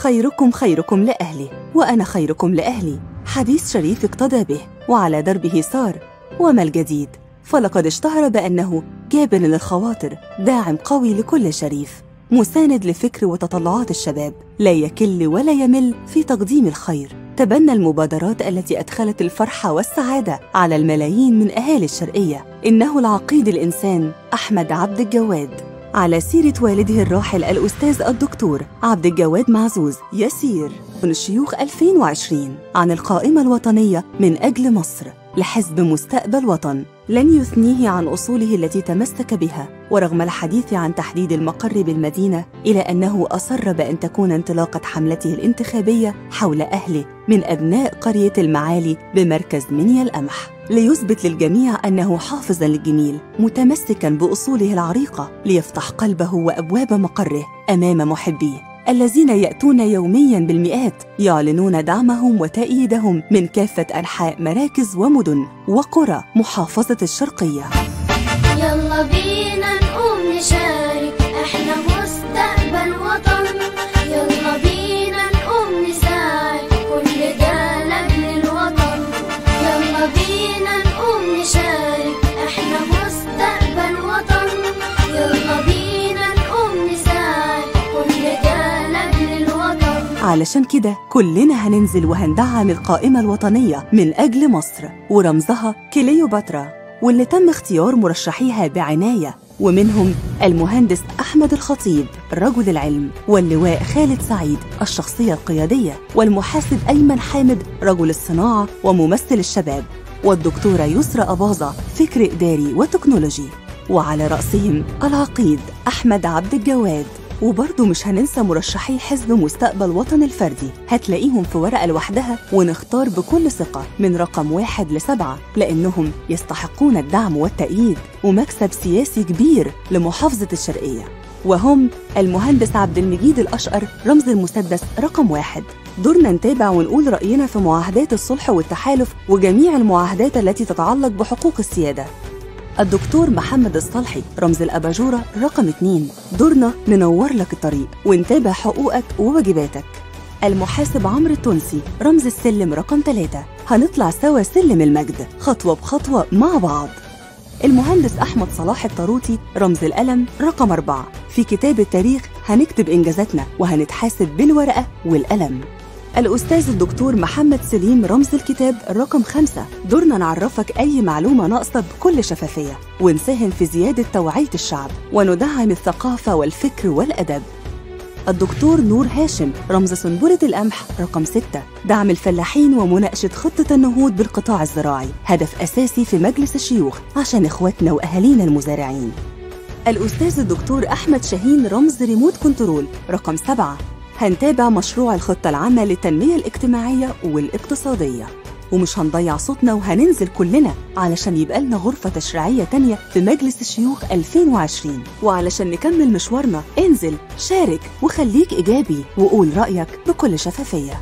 خيركم خيركم لأهله وأنا خيركم لأهلي، حديث شريف اقتدى به وعلى دربه سار. وما الجديد؟ فلقد اشتهر بأنه جابر للخواطر، داعم قوي لكل شريف، مساند لفكر وتطلعات الشباب، لا يكل ولا يمل في تقديم الخير. تبنى المبادرات التي أدخلت الفرحة والسعادة على الملايين من أهالي الشرقية. إنه العقيد الإنسان أحمد عبد الجواد. على سيرة والده الراحل الأستاذ الدكتور عبد الجواد معزوز يسير من الشيوخ 2020 عن القائمة الوطنية من أجل مصر لحزب مستقبل وطن، لن يثنيه عن أصوله التي تمسك بها. ورغم الحديث عن تحديد المقر بالمدينة، إلى أنه أصر بأن تكون انطلاقة حملته الانتخابية حول أهله من أبناء قرية المعالي بمركز منيا القمح، ليثبت للجميع أنه حافظاً للجميل، متمسكاً بأصوله العريقة، ليفتح قلبه وأبواب مقره أمام محبيه الذين يأتون يومياً بالمئات يعلنون دعمهم وتأييدهم من كافة أنحاء مراكز ومدن وقرى محافظة الشرقية. يلا بينا نقوم نشارك، احنا مستقبل وطن. يلا بينا نقوم نساعد، كل ده لأجل الوطن. يلا بينا نقوم نشارك، احنا مستقبل وطن. يلا بينا نقوم نساعد، كل ده لأجل الوطن. علشان كده كلنا هننزل وهندعم القائمة الوطنية من أجل مصر ورمزها كليوباترا، واللي تم اختيار مرشحيها بعناية، ومنهم المهندس أحمد الخطيب رجل العلم، واللواء خالد سعيد الشخصية القيادية، والمحاسب أيمن حامد رجل الصناعة وممثل الشباب، والدكتورة يسرى أباظة فكر إداري وتكنولوجي، وعلى رأسهم العقيد أحمد عبد الجواد. وبرضه مش هننسى مرشحي حزب مستقبل وطن الفردي، هتلاقيهم في ورقة لوحدها، ونختار بكل ثقة من رقم 1 ل7 لأنهم يستحقون الدعم والتأييد ومكسب سياسي كبير لمحافظة الشرقية. وهم المهندس عبد المجيد الأشقر رمز المسدس رقم 1. دورنا نتابع ونقول رأينا في معاهدات الصلح والتحالف وجميع المعاهدات التي تتعلق بحقوق السيادة. الدكتور محمد الصالحي رمز الأباجورة رقم 2. دورنا ننور لك الطريق ونتابع حقوقك وواجباتك. المحاسب عمرو التونسي رمز السلم رقم 3. هنطلع سوا سلم المجد خطوة بخطوة مع بعض. المهندس أحمد صلاح الطاروطي رمز القلم رقم 4. في كتاب التاريخ هنكتب إنجازاتنا وهنتحاسب بالورقة والقلم. الأستاذ الدكتور محمد سليم رمز الكتاب رقم 5. دورنا نعرفك أي معلومة ناقصة بكل شفافية ونساهم في زيادة توعية الشعب وندعم الثقافة والفكر والأدب. الدكتور نور هاشم رمز سنبلة القمح رقم 6. دعم الفلاحين ومناقشة خطة النهوض بالقطاع الزراعي هدف أساسي في مجلس الشيوخ عشان إخواتنا وأهالينا المزارعين. الأستاذ الدكتور أحمد شاهين رمز ريموت كنترول رقم 7. هنتابع مشروع الخطة العامة للتنمية الاجتماعية والاقتصادية، ومش هنضيع صوتنا وهننزل كلنا علشان يبقى لنا غرفة تشريعية تانية في مجلس الشيوخ 2020. وعلشان نكمل مشوارنا انزل شارك وخليك إيجابي وقول رأيك بكل شفافية.